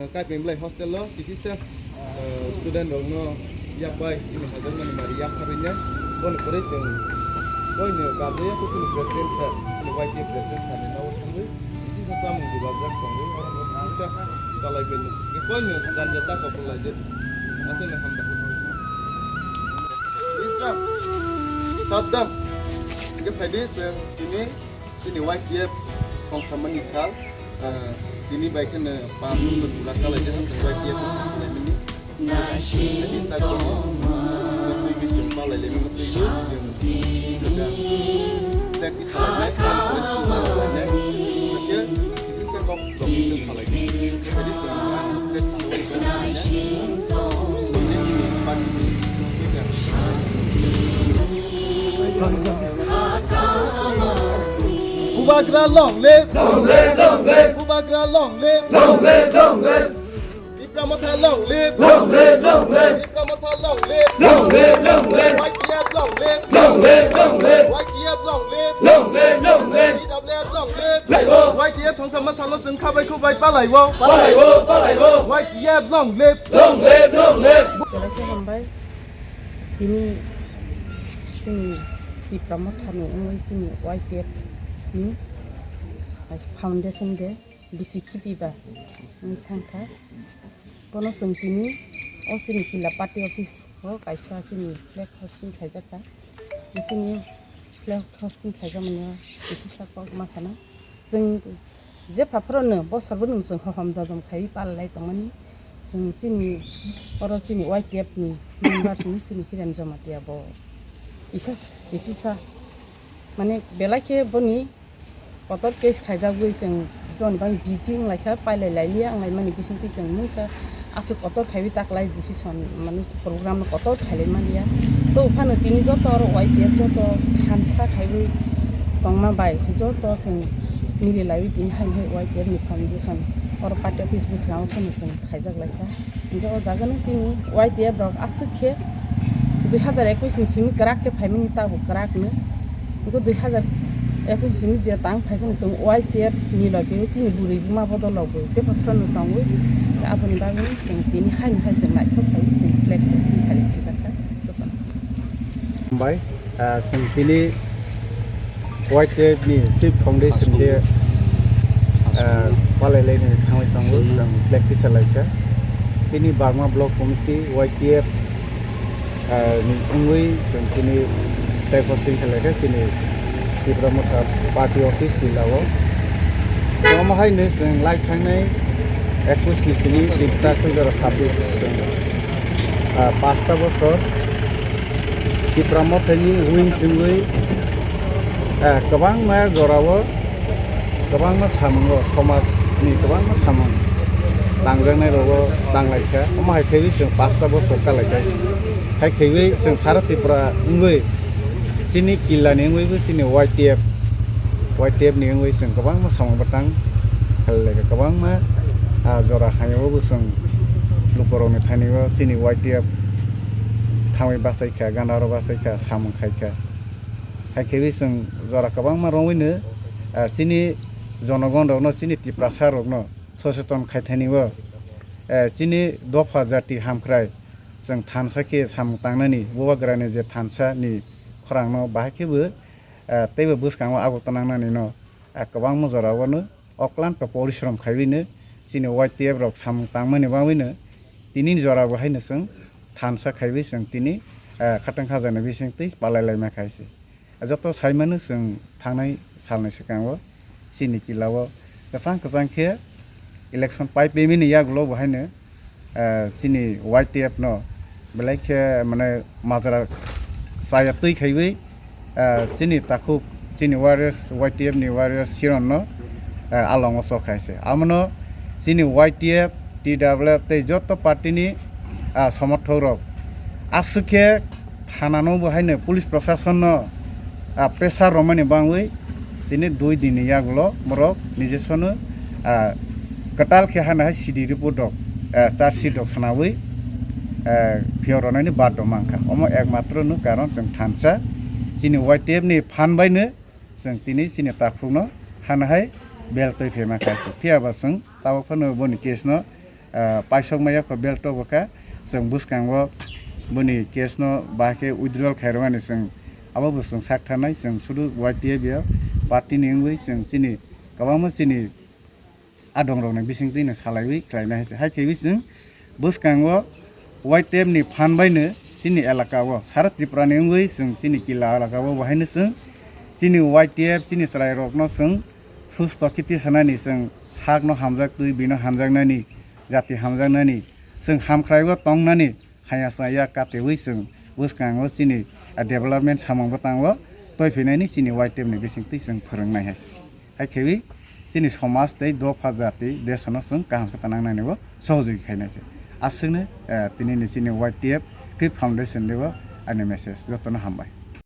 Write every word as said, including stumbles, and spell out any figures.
Kaipeng belai hostel o kisisa, eh, student rokno yak bai chini hajakmani mari yak pharwi nai. Boni pore chwng koino karjaya khe chini president sir, chini Y T F president sir ni nogo thangwi kisisa chamung dibajak tongwi oro kisisa chalai bini. Koino janja ta kopor laijak. Aswkno hambai. Islam, Saddam, hingke phaidi chwng tini Chini Y T F songsamani sal, ah, tini bai kheno panch bosor pura kalaijak, Y T F songsamani. Tini tak twi bichung palai le, twi bichung. Sida practice khalai le, kisa kok kok khalai le. Jadi, songsamani. Bubagra long live! Long live, long live! Bubagra long live! Long live, long live! Tipra Motha long live! Long live, long live! Tipra Motha long live! Long live, long live! Y T F long live! Long live, long live! Y T F long live! Long live, long live! T W F long live! Laibo! Y T F songsamma salo chwng khabai khubai palaibo! Palaibo, palaibo! Y T F long live! Long live, long live! Belai khe hambai. Tini chini Tipra Mothani wngwi chini Y T F ni foundation day bisi khibiba wngwi thangkha. Bono chwng tini o chini kila party office o kaisa chini flag hosting khaijakha. Chini flag hosting khaijakmani o kisi sak kok ma sana. Chwng jepha phorono bosor bwrwino chwng hohom dodom khaiwi palalai tongmani. Chwng chini oro chini Y T F ni member ni chini Hiren Jamatia bo kisa, kisisa mane belai khe boni kotor case khaijagwi chwng boni bagwi busy wnglaikha, pailai lailiya wnglaimani bisingtwi chwng mungsa aswk kotor khaiwi taklai decision, mane program no kotor khailai manya. To phano tini joto oro Y T F joto thansa khaiwi tongma bai joto chwng mili laiwi tini haino hai Y T F ni foundation oro party office bwskango phano chwng khaijak laikha. Hingke o jaga no chini Y T F rok aswk khe dui hazar ekwis ni simi kwrak khe phaimani, tabuk kwrak no. Hingke dui hazar ekwis ni simi je tang phai phano chwng Y T F ni loge chini bwrwi buma bodol rok bo je phathar no tongwi, aboni bagwi chwng tini haino hai chwng naithok khai chwng flag hosting khai khaijak kha jotono. Hambai, ah, chwng tini Y T F ni fifth foundation day, ah, palai lainani thangwi tongo, chwng flag tisalaikha. Chini Bagma Block Committee Y T F, ah, ni wngwi chwng tini flag hosting khlaikha chini Tipra Motha Party Office Tila o. Omo haino chwng lai thangnai ekwis ni simi tini takswk jora sabbish chwng, ah, pasta bosor Tipra Mothani wing chwngwi, ah, kwbangma jorao kwbangma samungo somajni kwbangma samung tangjaknai rogo tanglaikha. Omo hai khaiwi chwng pasta bosor kalaikha. Hai khaiwi chwng sara Tripura wngwi chini killa ni wngwibo chini Y T F, Y T F ni wngwi chwng kwbangma samung bwtang khailai kha, kwbangma, ah, jora hamya o bo chwng lukurokni thani o chini Y T F thangwi bachai kha, gana oro bachai kha, samung khai kha. Hai khe wi chwng jora kwbangma romwi no, ah, chini jonogon rokno, chini Tiprasa rokno soseton khai thani o, ah, chini dopha jati hamkrai chwng thansa khe samung tangnani bubagrani je thansa ni khorang no bahai khe bo, ah, teibo bwskango ago twnangnani no, ah, kwbangma jora o no oklanto porishrom khaiwi no chini Y T F rok samung tangmani bagwi no tini jora bo haino chwng thansa khaiwi chwng tini, ah, khatang khajana bising twi palai laima khai se. Joto saimano chwng thangnai salni swkango chini kila o kwchang kwchang khe election pai pemini yagulo bo haino, ah, chini Y T F no belai khe mane majra chaya twi khaiwi, ah, chini takhuk chini warriors, Y T F ni warriors Hiron no, ah, alongo sok khai se. Amono chini Y T F, T W F tei joto party ni, ah, somorthok rok aswk khe thana no bo haino police proshashan no, ah, pressure romani bangwi tini dui din ni yagulo borok nijesono, ah, kwtal khe hana hai C D report rok, ah, charge sheet rok sanawi, ah, phiyok rwnani bad rok mankha. Omo ekmatro no karon chwng thansa chini Y T F ni phan bai no chwng tini chini takhuk no hana hai bel twi phaima kha. Phiya ba chwng tabok phano boni case no ah, paisok maya kho belt togo kha, chwng bwskango boni case no bahai khe withdrawal khairoknani chwng abo bo chwng sak tharnai, chwng sudu Y T F ya party ni wngwi chwng chini kwbangma chini adong rokni bisingtwi no salaiwi khlainai hai se. Hai khaiwi chwng bwskango Y T F ni phan bai no chini elaka o, sara Tripura ni wngwi chwng chini kila elaka o, bo haino chwng chini Y T F chini chwrai rokno chwng susto kiti sanani, chwng sakno hamjak twi bino hamjaknani, jati hamjaknani, chwng hamkrai o tongnani, haya chaya katewi chwng bwskango chini, ah, development samung bwtango toiphinani chini Y T F ni bisingtwi chwng phwrwngnai hai se. Hai khewi chini somaj tei dopha jati desono chwng kaham khe tanang nani bo sohojogoi khainai se. Aswkno, eh, tini ni chini Y T F Kip Foundation ni bo ani message. Jotono hambai.